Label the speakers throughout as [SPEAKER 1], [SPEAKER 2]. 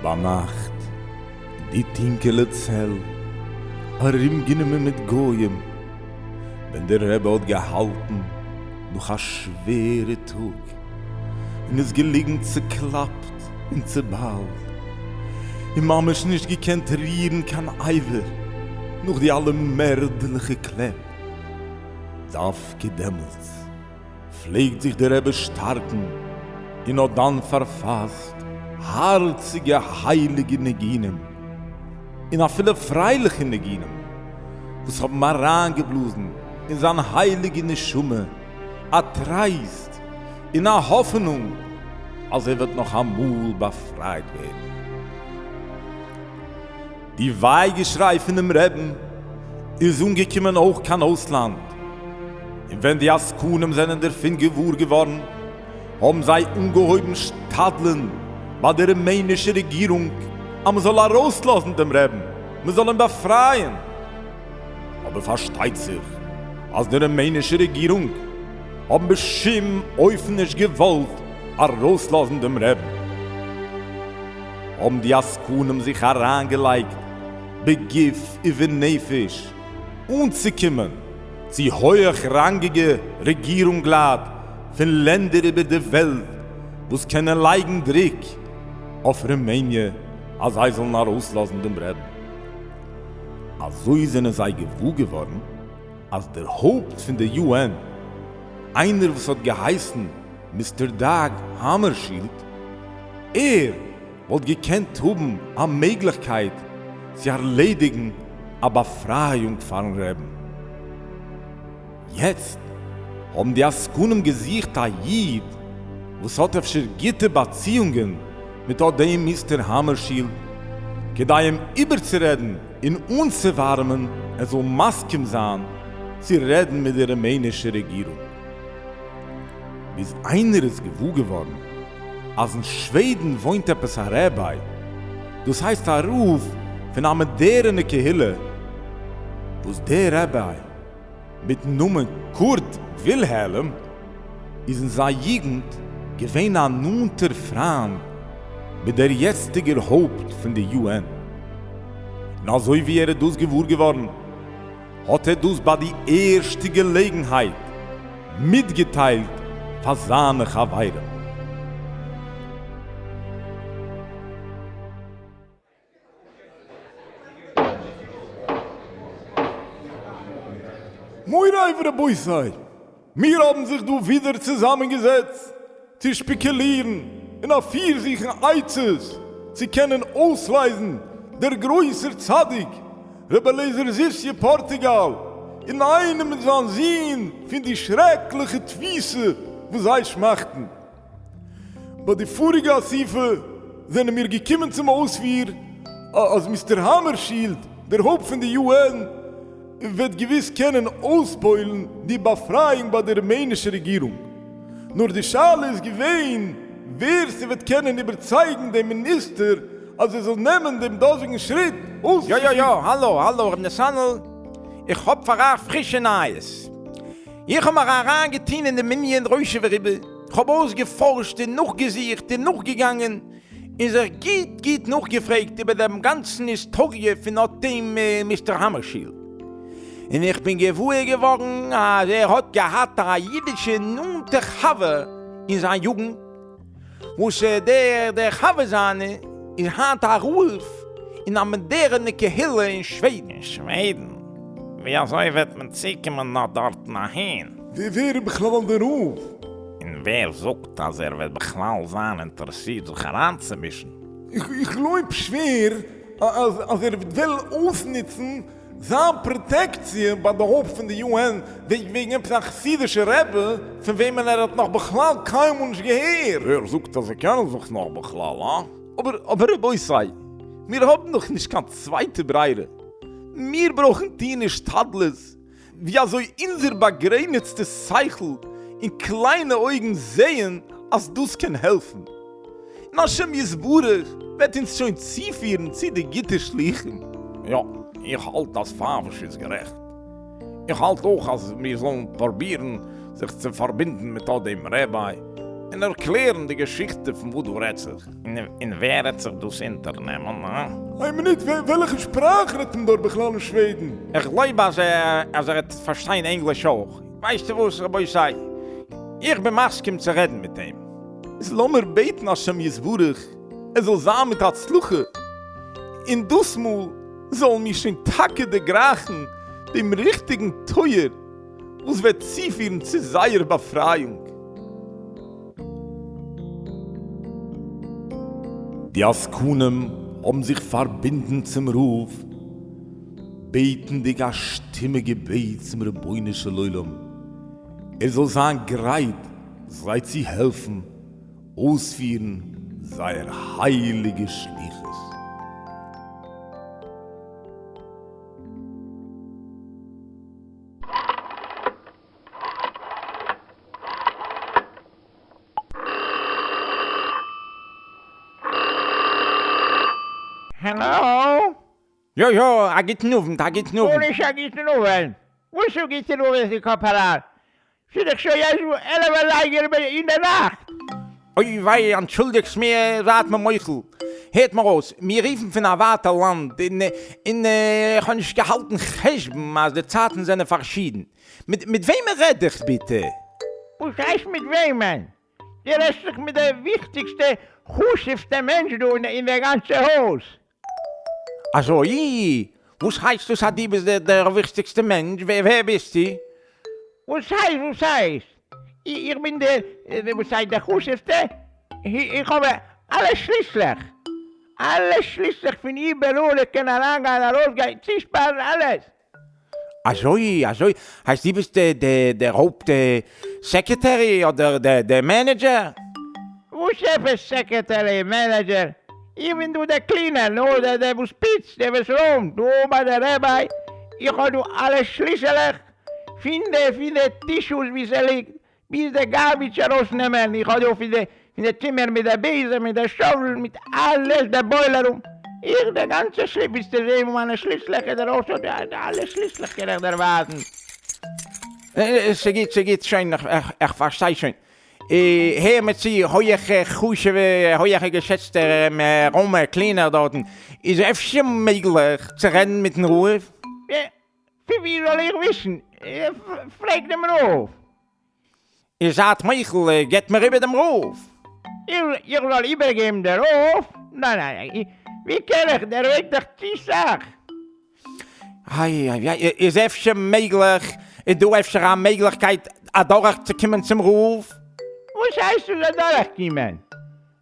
[SPEAKER 1] ביינאכט, אין די טונקעלע צעל, ארומגענומען מיט גויים, ווען דער רבי האט געהאלטן נאך א שווערע טאג, און איז געליגן צוקלאפט און צוביילט, און ממש נישט געקענט רירן קיין אבר נאך די אלע מערדערליכע קלעפ, דווקא דעמאלטס פלעגט זיך דער רבי שטארקן און האט דאן פארפאסט הארציגע הייליגע ניגונים און אפילו פרייליכע ניגונים וואס האבן אריינגעבלאזן אין זיין הייליגע נשמה א טרייסט און א האפענונג אז ער וועט נאך אמאל באפרייט ווערן. די וויי געשריי פונעם רעבן איז אנגעקומען אויך קיין אויסלאנד, און ווען די עסקנים זענען דערפון געוואר געווארן האבן זיי אנגעהויבן שתדל'ן ביי די רומענישע רעגירונג אז מען זאל ארויסלאזן דעם רעבן, מען זאל אים באפרייען. אבער פארשטייט זיך אז די רומענישע רעגירונג האבן בשום אופן נישט געוואלט ארויסלאזן דעם רעבן. האבן די עסקנים זיך אריינגעלייגט בגוף ובנפש אנצוקומען צו הויעכראנגיגע רעגירונגלייט פון לענדער איבער די וועלט וואס קענען לייגן דרוק אויף רומעניע אז זיי זאלן ארויסלאזן דעם רעבן. אזוי זענען זיי געוואר געווארן אז דער הויפט פון די יו-ען, איינער וואס האט געהייסן מיסטער דאג האמערשילד, ער וואלט געקענט האבן א מעגליכקייט צו ארלעדיגן א באפרייאונג פארן רעבן. יעצט האבן די עסקנים געזוכט א איד וואס האט אפשר גוטע באציאונגען מיט אט דעם מיסטער האמערשילד, כדי אים איבערצורעדן און אנצואווארעמען ער זאל מסכים זיין צו רעדן מיט די רומענישע רעגירונג. ביז איינער איז געוואר געווארן אז אין שוועדן וואוינט עפעס א רעביי, דאס הייסט א רב פון א מאדערענע קהילה, וואס דער רעביי מיטן נאמען קורט ווילהעלם איז אין זיין יוגנט געווען א נאנטער פריינד מיט דער יעצטיגער הויפט פון די יו-ען, און אזוי ווי ער איז דאס געוואר געווארן האט ער דאס ביי די ערשטע געלעגנהייט מיטגעטיילט פאר זיינע חברים.
[SPEAKER 2] מורי ורבותי, מיר האבן זיך דא ווידער צוזאמענגעזעצט צו שפעקולירן און אפירזוכן עצות צו קענען אויסלייזן דער גרויסער צדיק רבי אליעזר זיסיא פארטוגאל אינאיינעם מיט זיין זון פון די שרעקליכע תפיסה וואס זיי שמאכטן. ביי די פאריגע אסיפה זענען מיר געקומען צום אויספיר אז מיסטער האמערשילד, דער הויפט פון די יו-ען, וועט געוויס קענען אויספועל'ן די באפרייאונג ביי די רומענישע רעגירונג. נאר די שאלה איז געווען ווער ס'וועט קענען איבערצייגן דעם מיניסטער אז ער זאל נעמען דעם דאזיגן שריט
[SPEAKER 3] יא יא יא, האלא האלא ר' נתנאל, איך האב פאר אייך פרישע נייעס. איך האב מיך אריינגעטון אין דעם ענין ראשי ורובו, כ'האב אויסגעפארשט און נאכגעזוכט און נאכגעגאנגען, און זיך גוט גוט נאכגעפרעגט איבער דעם גאנצן היסטאריע פון אט דעם מיסטער האמערשילד, און איך בין געוואויר געווארן אז ער האט געהאט א אידישע נאנטע חבר אין זיין יוגנט, וואס דער דער חבר זיינע איז היינט א רב אין א מאדערענע קהילה אין שוועדן.
[SPEAKER 4] אין שוועדן? ווי אזוי וועט מען צוקומען נאך דארטן אהין?
[SPEAKER 2] ווער איז בכלל דער רב?
[SPEAKER 4] און ווער זאגט אז ער וועט בכלל זיין אינטערעסירט זיך אריינצומישן?
[SPEAKER 2] איך גלויב שווער אז ער וועט וועלן אויסנוצן זיין פראטעקציע ביי די הויפט פון די יו ען וועגן עפעס א חסידישע רבי פון וועמען ער האט נאך בכלל קיינמאל נישט געהערט.
[SPEAKER 3] ווער זאגט אז זיי קענען זיך נאך בכלל, הא? אבער אבער רבותי, מיר האבן דאך נישט קיין צווייטע ברירה, מיר ברויכן טון השתדלות ווי אזוי אונזער באגרעניצטע שכל און קליינע אויגן זעען אז דאס קען העלפן, און השם יתברך וועט אונז שוין צופירן צו די גוטע שלוחים.
[SPEAKER 4] יא, איך האלט אז פייוויש איז גערעכט. איך האלט אויך אז מיר זאלן פרובירן זיך צו פארבינדן מיט אט דעם רעביי.
[SPEAKER 1] און ערקלערן די געשיכטע פון וואס דא רעדט זיך.
[SPEAKER 4] און ווער העט זיך דאס אונטערנעמען, הא?
[SPEAKER 2] איין מינוט, וועלכע שפראך רעדט מען דארט בכלל אין שוועדן?
[SPEAKER 3] איך גלויב אז אז ער העט פארשטיין ענגליש אויך. ווייסטו וואס רבותי, איך בין מסכים צו רעדן מיט אים.
[SPEAKER 1] איז לאמיר בעטן השם יתברך עס זאל זיין מיט הצלחה, און דאס מאל זאלן מיר שוין טאקע דערגרייכן דעם ריכטיגן טויער וואס וועט צופירן צו זייער באפרייאונג.
[SPEAKER 2] די עסקנים האבן זיך פארבינדן צום רב, בעטנדיג א שטימע געבעט צום רבונו של עולם ער זאל זיין גרייט זיי צו העלפן אויספירן זייער הייליגע שליחות.
[SPEAKER 5] העלאו?
[SPEAKER 3] יא יא, א גוטן אוונט, א גוטן אוונט.
[SPEAKER 5] גארנישט א גוטן אוונט. וואס א גוטן אוונט די קאפ אריין? ס'איז דאך שוין יעצט עלף אזייגער אין די נאכט.
[SPEAKER 3] אוי וויי, אנטשולדיגטס מיר, זייט מיר מוחל. הערט מיר אויס, מיר רופן פון א ווייטע לאנד, און און איך האב נישט געהאלטן חשבון אז די צייטן זענען פארשידן. מיט מיט וועמען רעד איך ביטע?
[SPEAKER 5] וואס הייסט מיט וועמען? דו רעדסט דאך מיט די וויכטיגסטע חשוב'סטע מענטש דא אין די גאנצע הויז.
[SPEAKER 3] אזוי? וואס הייסט דאס אז דו ביסט דער וויכטיגסטע מענטש? ווער ביסטו?
[SPEAKER 5] וואס הייסט וואס הייסט? איך בין דער וואס הייסט דער חשוב'סטע? איך האב אלע שליסלעך, אלע שליסלעך פון איבעראל, איך קען אריינגיין ארויסגיין צושפארן אלעס.
[SPEAKER 3] אזוי אזוי? הייסט דו ביסט דער הויפט סעקערטערי אדער דער מענעדזשער?
[SPEAKER 5] וואס עפעס סעקערטערי מענעדזשער? איך בין דא דער קלינער, נו, דער דער וואס פיצט, דער וואס רוימט דא ביי דער רבי, איך האב דא אלע שליסעלעך, פין די פין די טישוס ווי ס'ליגט, ביז די גארביטש ארויסנעמען, איך האב דא פין די פין די צימער מיט די בעזעם מיט די שאוול מיט אלעס די בוילער רום, איך די גאנצע שליפ ווילסטו זעהן וואו מיינע שליסלעך איז ארויס די אלע שליסלעך קען איך דיר ווייזן.
[SPEAKER 3] ס'גוט ס'גוט שוין איך פארשטיי שוין. הער מיר צו, הויעכע חשוב'ע הויעכע געשעצטע ראמער קלינער דארטן, איז אפשר מעגליך צו רעדן מיטן רב?
[SPEAKER 5] פון ווי זאל איך וויסן? פרעג דעם רב.
[SPEAKER 3] איר זייט מוחל, געבט מיר איבער דעם רב.
[SPEAKER 5] איך זאל איבערגעבן דער רב? ניין ניין, ווי קען איך, דער וועגט דאך צו סאך.
[SPEAKER 3] איי איי איי, איז אפשר מעגליך, איז דא אפשר א מעגליכקייט אדורכצוקומען צום רב?
[SPEAKER 5] וואס הייסט עס אדורכקומען?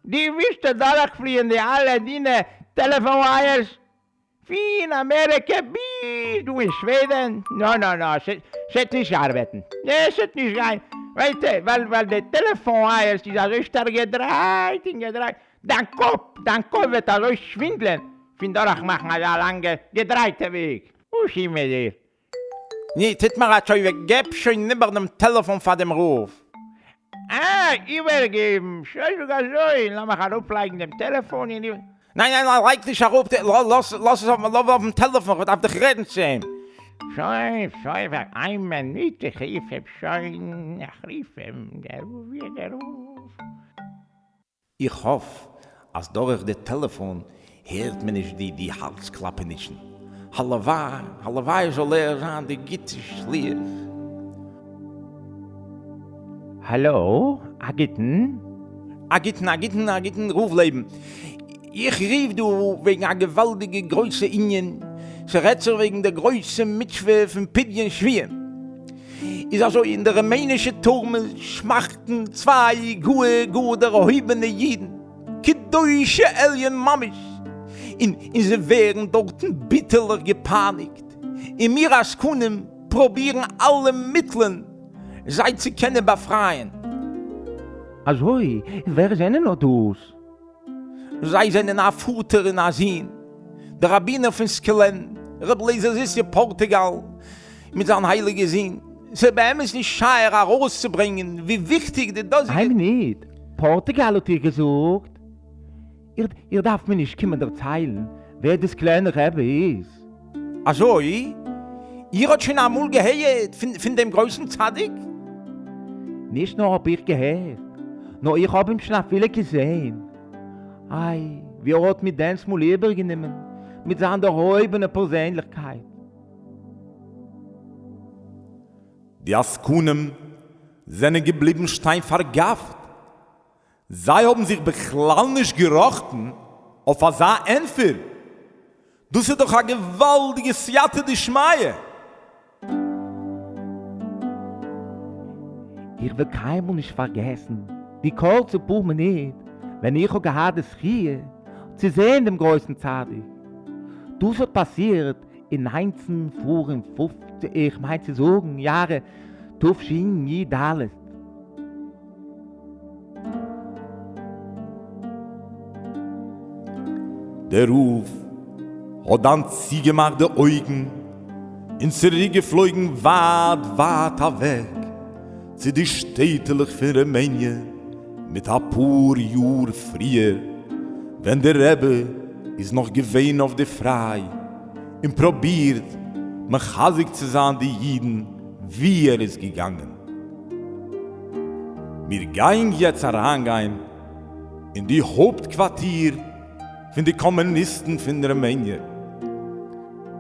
[SPEAKER 5] דו ווילסט אדורכפליען די אלע דינע טעלעפאן ווייערס פון אמעריקע ביז דא אין שוועדען? נא נא נא, ס'עט נישט ארבעטן, נע ס'עט נישט גיין, ווייסטע, ווייל ווייל די טעלעפאן ווייערס איז אזוי שטארק געדרייט און געדרייט, דיין קאפ, דיין קאפ וועט אזוי שווינדלען פון דורכמאכן אזא לאנגע געדרייטע וועג, וואס איז מיט דיר?
[SPEAKER 3] ני, טוט מיר א טובה, געב שוין איבער דעם טעלעפאן פאר דעם רב.
[SPEAKER 5] אה, איבערגעבן, שוין זאג אזוי, לאמיך אראפלייגן דעם טעלעפאן און איבער.
[SPEAKER 3] ניין ניין ניין, לייג נישט אראפ, לאז עס אויפן טעלעפאן, כ'דארף דאך רעדן צו אים.
[SPEAKER 5] שוין, שוין, איין מינוט, איך רוף אים שוין, איך רוף אים, דער רב, ווי איז דער רב?
[SPEAKER 3] איך האף אז דורך די טעלעפאן הערט מען נישט די די הארץ קלאפענישן. הלוואי הלוואי זאל ער זיין די גוטע שליח.
[SPEAKER 5] האלא, א גוטן.
[SPEAKER 3] א גוטן א גוטן א גוטן רב לעבן. איך רוף דא וועגן א געוואלדיגע גרויסע ענין, ס'רעדט זיך וועגן די גרויסע מצוה פון פדיון שבויים. איז אזוי, אין די רומענישע טורמע שמאכטן צוויי גאר גאר דערהויבענע אידן, קדושי עליון ממש, און און זיי ווערן דארטן ביטערליך געפייניגט, און מיר עסקנים פרובירן אלע מיטלען זיי צו קענען באפרייען.
[SPEAKER 5] אזוי? ווער זענען אט דאס?
[SPEAKER 3] זיי זענען א פאטער און א זון, דער ראבינער פון סקולען, ר' לייזער זיסיא פארטוגאל, מיט זיין הייליגע זון. ס'איז באמת נישט שייך ארויסצוברענגען ווי וויכטיג די דאזיגע.
[SPEAKER 5] איין מינוט, פארטוגאל האט איר געזאגט? איר דארפט מיר נישט קומען דערציילן ווער די סקולענער רבי איז.
[SPEAKER 3] אזוי? איר האט שוין אמאל געהערט פון דעם גרויסן צדיק?
[SPEAKER 5] נישט נאר האב איך געהערט, נאר איך האב אים שוין אפילו געזעהן. איי, ווי ער האט מיר דענסמאל איבערגענומען מיט זיין דערהויבענע פערזענליכקייט.
[SPEAKER 1] די עסקנים זענען געבליבן שטיין פארגאפט. זיי האבן זיך בכלל נישט געראכטן אויף אזא ענטפער. דאס איז דאך א געוואלדיגע סייעתא דשמיא!
[SPEAKER 5] איך וועל קיינמאל נישט פארגעסן די קורצע פאר מינוט ווען איך האב געהאט די זכיה צו זען דעם גרויסן צדיק. דאס האט פאסירט אין 1954, איך מיין צו זאגן יארע תשי"ד.
[SPEAKER 1] דער רב האט דאן צוגעמאכט די אויגן און צוריקגעפלויגן ווייט ווייט אוועק צו די שטעטעלעך פון רומעניע מיט א פאר יאר פריער ווען דער רבי איז נאך געווען אויף די פריי און פרובירט מחזק צו זיין די אידן וואו ער איז געגאנגען. מיר גייען יעצט אריינגיין אין די הויפטקוואטיר פון די קאמוניסטן פון רומעניע,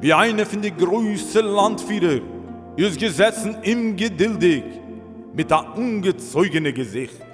[SPEAKER 1] וואו איינער פון די גרויסע לאנדפירער איז געזעצן אומגעדולדיג מיט א אנגעצויגענע געזיכט.